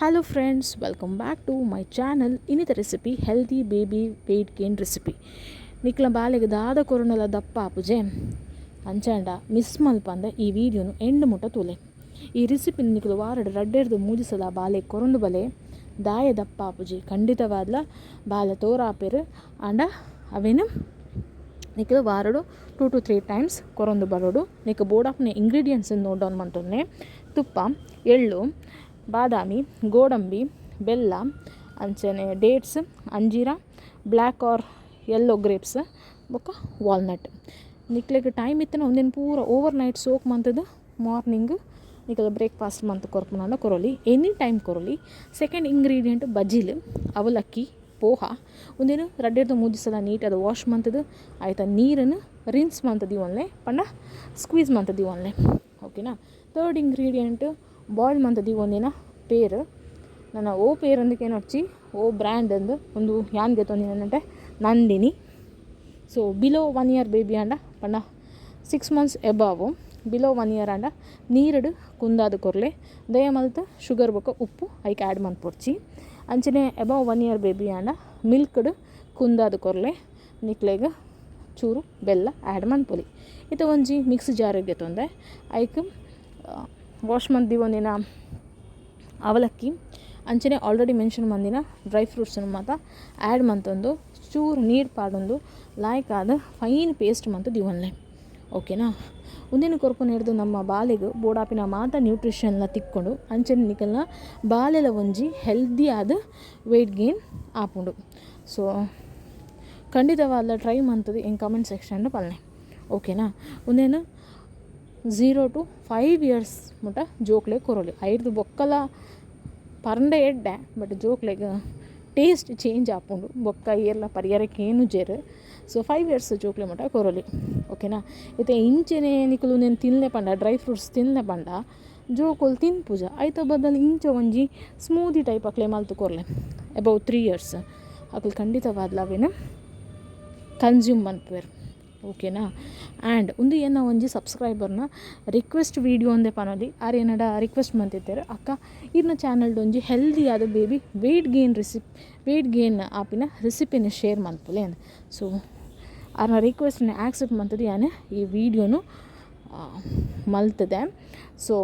Hello friends, welcome back to my channel. ಇನ್ನಿತ recipe healthy baby weight gain recipe. ನಿಕ್ಲ ಬಾಲೆಗ್ ದಾದ ಕೊರೊಂಡಲ ದಪ್ಪ ಆಪುಜೆ ಅಂಚಾಂಡ miss ಮಲ್ಪಂದೆ ಈ ವಿಡಿಯೋನು ಎಂಡ್ ಮುಟ್ಟ ತೂಲೆ. ಈ ರೆಸಿಪಿ ನಿಕ್ಲು ವಾರಡ್ ರಡ್ಡೆರ್ದು ಮೂಜಿ ಸಲ ಬಾಲೆ ಕೊರೊಂದು ಬಲೆ ದಾಯ ದಪ್ಪ ಆಪುಜಿ, ಖಂಡಿತವಾದ್ಲ ಬಾಲೆ ತೋರಾಪೆರ್. ಆಂಡ ಅವೇನು ನಿಕ್ಲು ವಾರಡು 2 to 3 times ಕೊರೊಂದು ಬರೋಡು. ನಿಕ್ ಬೋಡಾಪುನ ಇಂಗ್ರೀಡಿಯೆಂಟ್ಸ್ ನೋಟ್ ಡೌನ್ ಮಂತೊನ್ನೆ. ತುಪ್ಪ, ಎಳ್ಳು, ಬಾದಾಮಿ, ಗೋಡಂಬಿ, ಬೆಲ್ಲ, ಅಂಚನೆ ಡೇಟ್ಸ್, ಅಂಜೀರ, ಬ್ಲ್ಯಾಕ್ ಆರ್ ಯೆಲ್ಲೋ ಗ್ರೇಪ್ಸ್ ಬೊಕ್ಕ ವಾಲ್ನಟ್. ನಿಕ್ಲೆಗ್ ಟೈಮ್ ಇತ್ತನ ಒಂದೆನ್ ಪೂರ ಓವರ್ ನೈಟ್ ಸೋಕ್ ಮಂತುದು ಮಾರ್ನಿಂಗ್ ನಿಕಲ್ ಬ್ರೇಕ್ಫಾಸ್ಟ್ ಮಂತ್ ಕೊರ್ಪುನಂಡ ಕೊರೊಲಿ, ಎನಿ ಟೈಮ್ ಕೊರೊಲಿ. ಸೆಕೆಂಡ್ ಇಂಗ್ರೀಡಿಯೆಂಟ್ ಬಜಿಲ್, ಅವಲಕ್ಕಿ, ಪೋಹ. ಉಂದೆನ್ ರಡ್ಡೆರ್ದ್ ಮೂಜಿ ಸಲ ನೀಟಾದ್ ವಾಶ್ ಮಂತುದು ಆಯ್ತ ನೀರನ್ನು ರಿನ್ಸ್ ಮಂತ್ ದೀವೊನ್ಲೆ, ಪಂಡ ಸ್ಕ್ವೀಸ್ ಮಂತ್ ದೀವೊನ್ಲೆ, ಓಕೆನಾ. ಥರ್ಡ್ ಇಂಗ್ರೀಡಿಯೆಂಟ್ ಬಾಯ್ಲ್ ಮಂತ್ ದೀವೊಂದಿನ ಪೇರು. ನನ ಓ ಪೇರು ಅಂದಕೇನೊಡ್ಚಿ, ಓ ಬ್ರ್ಯಾಂಡ್ ಅಂದು ಒಂದು ಯಾನ್ ಗೆತೊಂದಿನಂటే Nandini. So below 1 year baby ಆಂಡ ಪಂಡ 6 months above, below 1 year ಆಂಡ ನೀರುಡು ಕುಂದಾದ್ ಕೊರ್ಲೆ. ದಯ ಮಲ್ತ್ ಶುಗರ್ ಬೊಕ್ಕ ಉಪ್ಪು ಐಕ್ ಆ್ಯಡ್ ಮನ್ಪೊಡ್ಚಿ. ಅಂಚನೆ ಎಬವ್ 1 ಇಯರ್ ಬೇಬಿ ಆಂಡ ಮಿಲ್ಕ್ಡ್ ಕುಂದಾದ್ ಕೊರ್ಲೆ, ನಿಕ್ಲೆಗ್ ಚೂರು ಬೆಲ್ಲ ಆ್ಯಡ್ ಮನ್ಪೊಲಿ. ಇತ್ತೆ ಒಂಜಿ ಮಿಕ್ಸಿ ಜಾರಿಗೆ ಗೆತೊಂದೆ, ಐಕ್ ವಾಶ್ ಮಂತ್ ದೀವೊಂದಿನ ಅವಲಕ್ಕಿ, ಅಂಚನೆ ಆಲ್ರೆಡಿ ಮೆನ್ಷನ್ ಮಂದಿನ ಡ್ರೈ ಫ್ರೂಟ್ಸ್ ಮಾತ ಆ್ಯಡ್ ಮಂತೊಂದು ಚೂರು ನೀರು ಪಾಡೊಂದು ಲಾಯ್ಕ್ ಆದ್ ಫೈನ್ ಪೇಸ್ಟ್ ಮಂತ್ ದೀವೊನ್ಲೆ, ಓಕೆನಾ. ಉಂದೆನ್ ಕೊರ್ಪುನೆರ್ದ್ ನಮ್ಮ ಬಾಲೆಗ್ ಬೋಡಾಪಿನ ಮಾತ ನ್ಯೂಟ್ರಿಷನ್ಲ ತಿಕ್ಕೊಂಡು, ಅಂಚನೆ ನಿಕಲ್ನ ಬಾಲೆಲ ಒಂಜಿ ಹೆಲ್ದಿ ಆದ್ ವೆಯ್ಟ್ ಗೇನ್ ಆಪುಂಡು. ಸೊ ಖಂಡಿತವಾದ್ಲ ಟ್ರೈ ಮಂತುದು ಎಂಕ್ ಕಮೆಂಟ್ ಸೆಕ್ಷನ್ ಪನ್ಲೆ, ಓಕೆನಾ. ಉಂದೆನ್ 0 to 5 years ಮುಟ ಜೋಕ್ಲೆಗ್ ಕೊರೊಲಿ. ಐರ್ದ್ ಬೊಕ್ಕಲ ಪರ್ಂಡ ಎಡ್ಡೆ, ಬಟ್ ಜೋಕ್ಲೆಗ್ ಟೇಸ್ಟ್ ಚೇಂಜ್ ಆಪುಂಡು, ಬೊಕ್ಕ ಏರ್ಲ ಪರಿಯರೆ ಕೇನುಜೆರ್. ಸೊ 5 ಇಯರ್ಸ್ ಜೋಕ್ಲೆ ಮುಟ ಕೊರೊಲಿ, ಓಕೆನಾ. ಇತ್ತೆ ಇಂಚೆನೆ ನಿಕುಲು ಉಂದೆನ್ ತಿನ್ಲೆ ಪಂಡ, ಡ್ರೈ ಫ್ರೂಟ್ಸ್ ತಿನ್ಲೆ ಪಂಡ ಜೋಕುಲು ತಿನ್ಪುಜ. ಐತ ಬದಲು ಇಂಚ ಒಂಜಿ ಸ್ಮೂದಿ ಟೈಪ್ ಅಕ್ಲೆ ಮಲ್ತ್ ಕೊರ್ಲೆ. ಎಬವ್ 3 ಇಯರ್ಸ್ ಅಕುಲು ಖಂಡಿತವಾದ್ಲ ಅವೆನ್ ಕನ್ಸ್ಯೂಮ್ ಮನ್ಪುವೆರ್, ಓಕೆನಾ. ಆ್ಯಂಡ್ ಉಂದು ಎನ್ನ ಒಂಜಿ ಸಬ್ಸ್ಕ್ರೈಬರ್ನ ರಿಕ್ವೆಸ್ಟ್ ವೀಡಿಯೋ ಒಂದೇ ಪನೊಲಿ. ಆರ್ ಏನಡ ರಿಕ್ವೆಸ್ಟ್ ಮಂತಿತ್ತೆರ್, ಅಕ್ಕ ಇರ್ನ ಚಾನಲ್ಡ್ ಒಂಜಿ ಹೆಲ್ದಿ ಆದ baby weight gain weight gain ಆಪಿನ ರೆಸಿಪಿನ ಶೇರ್ ಮನ್ಪುಲೆ. ಸೊ ಆರ್ನ ರಿಕ್ವೆಸ್ಟ್ನ ಆಕ್ಸೆಪ್ಟ್ ಮಂತುದು ಯಾನ್ ಈ ವೀಡಿಯೋನು ಮಲ್ತದೆ. ಸೊ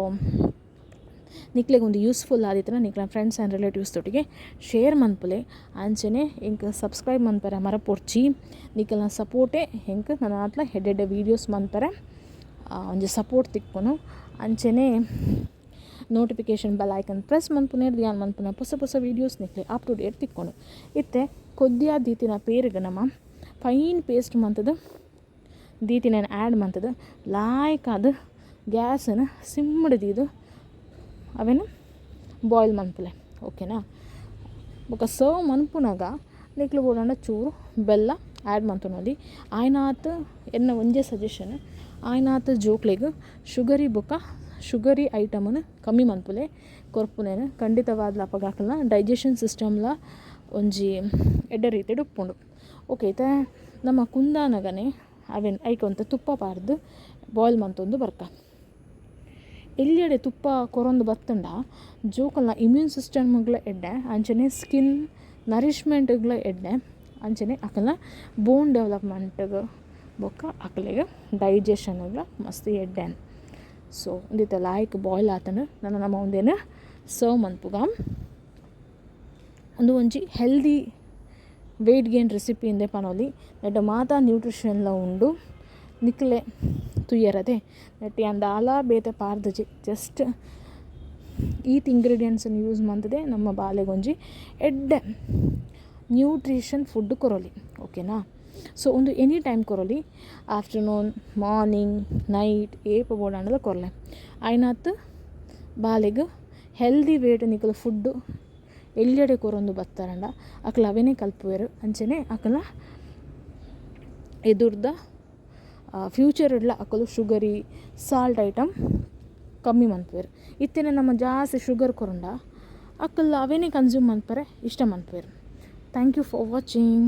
ನಿಕ್ಲೆಗ್ ಒಂದು ಯೂಸ್ಫುಲ್ ಆದಿತ್ತನ ನಿಕ್ಲೆನ ಫ್ರೆಂಡ್ಸ್ ಆ್ಯಂಡ್ ರಿಲೇಟಿವ್ಸ್ ದೊಟ್ಟಿಗೆ ಶೇರ್ ಮನ್ಪುಲೆ. ಅಂಚನೆ ಎಂಕ್ ಸಬ್ಸ್ಕ್ರೈಬ್ ಮನ್ಪರೆ ಮರಪೊಡ್ಚಿ. ನಿಕಲ್ನ ಸಪೋರ್ಟೇ ಎಂಕ್ ನನಾತ್ಲ ಎಡ್ಡೆ ವೀಡಿಯೋಸ್ ಮನ್ಪರೆ ಒಂಜಿ ಸಪೋರ್ಟ್ ತಿಕ್ಕುನು. ಅಂಚನೆ ನೋಟಿಫಿಕೇಷನ್ ಬೆಲ್ ಐಕನ್ ಪ್ರೆಸ್ ಮನ್ಪುನೆರ್ದ್ ಯಾನ್ ಮನ್ಪುನ ಪೊಸ ಪೊಸ ವೀಡಿಯೋಸ್ ನಿಕ್ಲೆ up to date ತಿಕ್ಕೊಂಡು. ಇತ್ತೆ ಕೊದ್ದಿಯ ದೀತಿನ ಪೇರುಗ್ ನಮ ಫೈನ್ ಪೇಸ್ಟ್ ಮಂತುದು ದೀತಿನ ಆ್ಯಡ್ ಮಂತುದು ಲಾಯ್ಕ್ ಆದ್ ಗ್ಯಾಸನ್ನು ಸಿಮ್ಮಡ್ ದೀದು ಅವೆನ್ ಬಾಯ್ಲ್ ಮನ್ಪುಲೆ, ಓಕೆನಾ. ಬೊಕ ಸರ್ವ್ ಮನ್ಪುನಗ ನಿಕ್ಲು ಬೋಡಾಂಡ ಚೂರು ಬೆಲ್ಲ ಆ್ಯಡ್ ಮಂತೊನೊಲಿ. ಆಯ್ನಾತ್ ಎನ್ನ ಒಂಜೆ ಸಜೆಷನ್, ಆಯ್ನಾತ್ ಜೋಕ್ಲೆಗ್ ಶುಗರಿ ಬೊಕ ಶುಗರಿ ಐಟಮನ್ ಕಮ್ಮಿ ಮನ್ಪುಲೆ ಕೊರ್ಪುನೇನ್. ಖಂಡಿತವಾದ್ಲ ಅಪಗ ಅಕಲ್ನ ಡೈಜೆಷನ್ ಸಿಸ್ಟಮ್ಲ ಒಂಜಿ ಎಡ್ಡೆ ರೀತಿಡ್ ಉಪ್ಪುಂಡು. ಓಕೆ, ಇತ್ತೆ ನಮ್ಮ ಕುಂದಾನಗನೆ ಅವೆನ್ ಐಕ್ ಒಂತೆ ತುಪ್ಪ ಪಾಡ್ದು ಬಾಯ್ಲ್ ಮಂತೊಂದು ಬರ್ಕ. ಎಲ್ಯಡೆ ತುಪ್ಪ ಕೊರೊಂದು ಬತ್ತುಂಡ ಜೋಕಲ್ನ ಇಮ್ಯೂನ್ ಸಿಸ್ಟಮ್ಗ್ಲ ಎಡ್ಡೆ, ಅಂಚನೆ ಸ್ಕಿನ್ ನರಿಷ್ಮೆಂಟ್ಗ್ಲ ಎಡ್ಡೆ, ಅಂಚನೆ ಅಕಲ್ನ ಬೋನ್ ಡೆವಲಪ್ಮೆಂಟ್ಗ್ ಬೊಕ್ಕ ಅಕಲೆಗ್ ಡೈಜೆಷನ್ಗ್ಲ ಮಸ್ತ್ ಎಡ್ಡೆ. ಸೊ ಉಂದಿತ್ತೆ ಲಾಯ್ಕ್ ಬಾಯ್ಲ್ ಆತಂಡ್. ನನ ನಮ ಉಂದೆನ್ ಸರ್ವ್ ಮನ್ಪುಗ. ಉಂದು ಒಂಜಿ ಹೆಲ್ದಿ ವೆಯ್ಟ್ ಗೇನ್ ರೆಸಿಪಿ ಇಂದೆ ಪನೊಲಿ. ನೆಟ್ಟ್ ಮಾತ ನ್ಯೂಟ್ರಿಷನ್ಲ ಉಂಡು. ನಿಕ್ಲೆ ತೂಯರದೆ ನೆಟ್ಟ್ ಯಾನ್ ದಾಲ ಬೇತೆ ಪಾರ್ದಿಜಿ, ಜಸ್ಟ್ ಈತ್ ಇಂಗ್ರೀಡಿಯೆಂಟ್ಸ್ ಯೂಸ್ ಮಂತುದೆ ನಮ್ಮ ಬಾಲೆಗ್ ಒಂಜಿ ಎಡ್ಡೆ ನ್ಯೂಟ್ರಿಷನ್ ಫುಡ್ ಕೊರೊಲಿ, ಓಕೆನಾ. ಸೊ ಉಂದು ಎನಿ ಟೈಮ್ ಕೊರೊಲಿ, ಆಫ್ಟರ್ನೂನ್, ಮಾರ್ನಿಂಗ್, ನೈಟ್ ಏಪ ಬೋಡಾಂಡಲ ಕೊರ್ಲೆ. ಆಯ್ನಾತ್ ಬಾಲೆಗ್ ಹೆಲ್ದಿ ವೇಟ್ ನಿಕುಲು ಫುಡ್ಡು ಎಲ್ಯಡೆ ಕೊರೊಂದು ಬತ್ತಾರಂಡ ಅಕ್ಲ್ ಅವೆನೇ ಕಲ್ಪುವೆರ್. ಅಂಚನೆ ಅಕಲ್ನ ಎದುರ್ದ ಫ್ಯೂಚರ್ಡ್ಲ ಅಕುಲು ಶುಗರಿ ಸಾಲ್ಟ್ ಐಟಮ್ ಕಮ್ಮಿ ಮನ್ಪುವೆರ್. ಇತ್ತೆನೆ ನಮ ಜಾಸ್ತಿ ಶುಗರ್ ಕೊರಂಡ ಅಕುಲು ಅವೆನೇ ಕನ್ಸ್ಯೂಮ್ ಮನ್ಪರೆ ಇಷ್ಟ ಮನ್ಪುವೆರ್. Thank you for watching.